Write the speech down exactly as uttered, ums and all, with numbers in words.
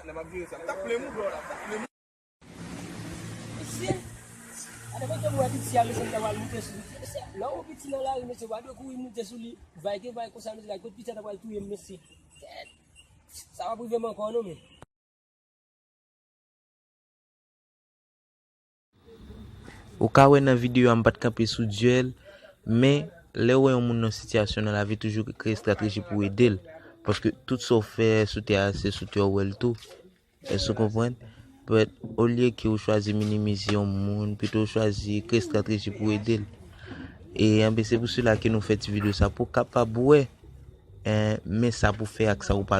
patnè, m ap jere sa. M t ap plenn ou, bro, la, m t ap plenn ou. Mesye, gade kote m wè piti a, mesye, m ta pral moute sou li. Mesye, lè w piti nan lari, mesye, w pa dwe kouri moute sou li. Vay ke vay konsa, mesye, gade kote piti a ta pral touye m, mesye. Sa p ap rive m ankò, non, men. Ou ka wè nan videyo a, m pa t kanpe sou dyèl, men lè w wè yon moun nan sitiyasyon nan lavi, toujou kreye estrateji pou w ede l. Paske tout sa w fè sou tè a, se sou tè w wè l tou. Èske w konprann? But, olye ke w chwazi minimize yon moun, pito w chwazi kreye estrateji pou w ede l. E, anben, se pou sela ke nou fè ti videyo sa, pou w kapab wè, en, men sa pou fè ak sa ou pa